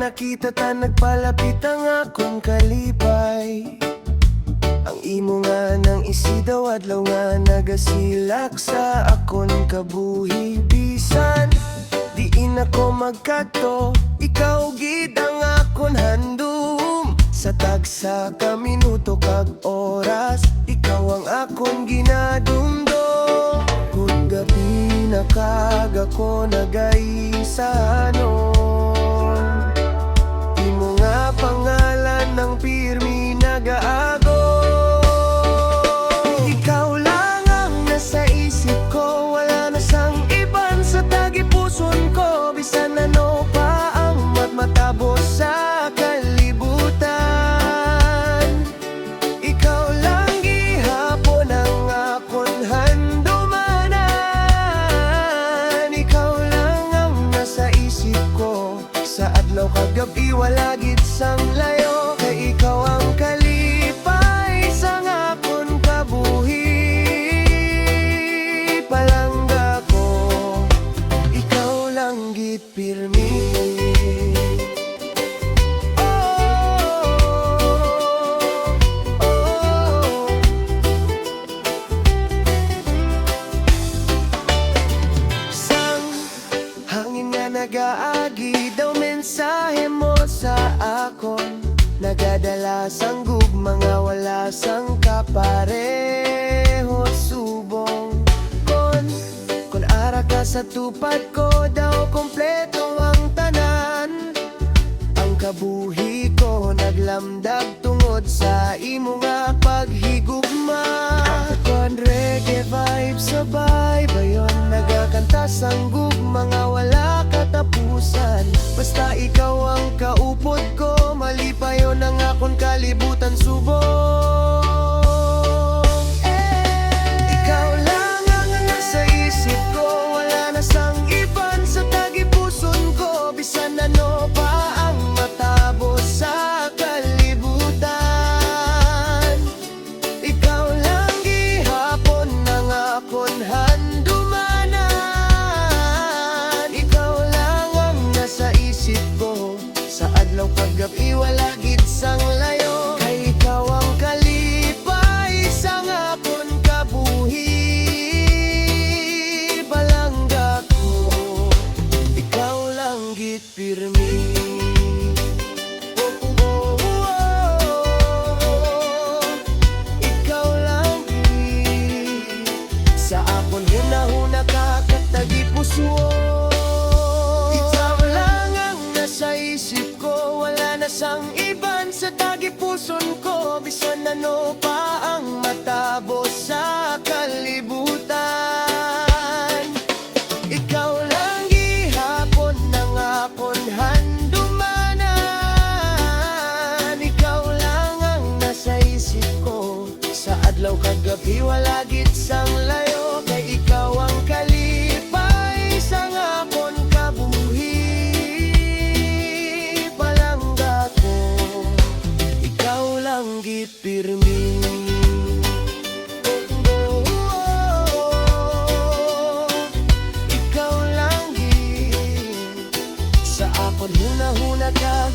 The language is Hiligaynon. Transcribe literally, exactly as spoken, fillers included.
Nakita ta nagpalapit ang akon kalipay. Ang imo nga nang isidaw adlaw nga nagasilak sa akon kabuhi. Bisan diin ako magkadto, ikaw gid ang akon handom. Sa tagsa ka minuto kag oras, ikaw ang akon ginadumdom. Kon gabi na kag ako nagaisanon, imo nga pangalan ang pirmi nagaagom. Ikaw lang ang nasa isip ko, wala na sang iban sa tagipuson ko. Bisan ano pa ang mat-, matabo sa kalibutan, ikaw lang gihapon ang akon handumanan. Ikaw lang ang nasa isip ko, sa adlaw kag gab-i, wala gid sang layo. Kay ikaw ang kalipay sang akon kabuhi. Palangga ko, ikaw lang gid pirmi. Oh, oh, oh. Sang hangin nga nagaagi daw mensahe mo sa akon, nagadala sang gugma nga wala sang kapareho. Subong kon, kon ara ka sa tupad ko, daw kompleto ang tanan. Ang kabuhi ko naglamdag tungod sa imo nga paghigugma. Kon reggae vibe sa baybayon, nagakanta sang gugma nga wala katapusan. Basta ikaw ang kaupod ko, malipayon ang akon kalibutan subong. Eh, ikaw lang ang nasa isip ko, wala na sang iban sa tagipuson ko. Bisan ano pa ang matabo sa kalibutan, ikaw lang gihapon ang akon handumanan. Ikaw lang ang nasa isip ko, sa adlaw kag gab-i, wala gid sang layo. Kay ikaw ang kalipay sang akon kabuhi. Palangga ko, ikaw lang gid pirmi. Oh, oh, oh, oh. Ikaw lang gid sa akon hunahuna, ka kag tagipuso. Ikaw lang ang nasa isip ko, wala na sang iban sa tagipuson ko. Bisan ano pa ang matabo sa kalibutan, ikaw lang gihapon ang akon handumanan. Ikaw lang ang nasa isip ko, sa adlaw kag gab-i, wala gid sang layo. Kay ikaw ang kalipay sang akon kabuhi. Palangga ko, ikaw lang gid pirmi. Ikaw lang gid sa akon hunahuna, ka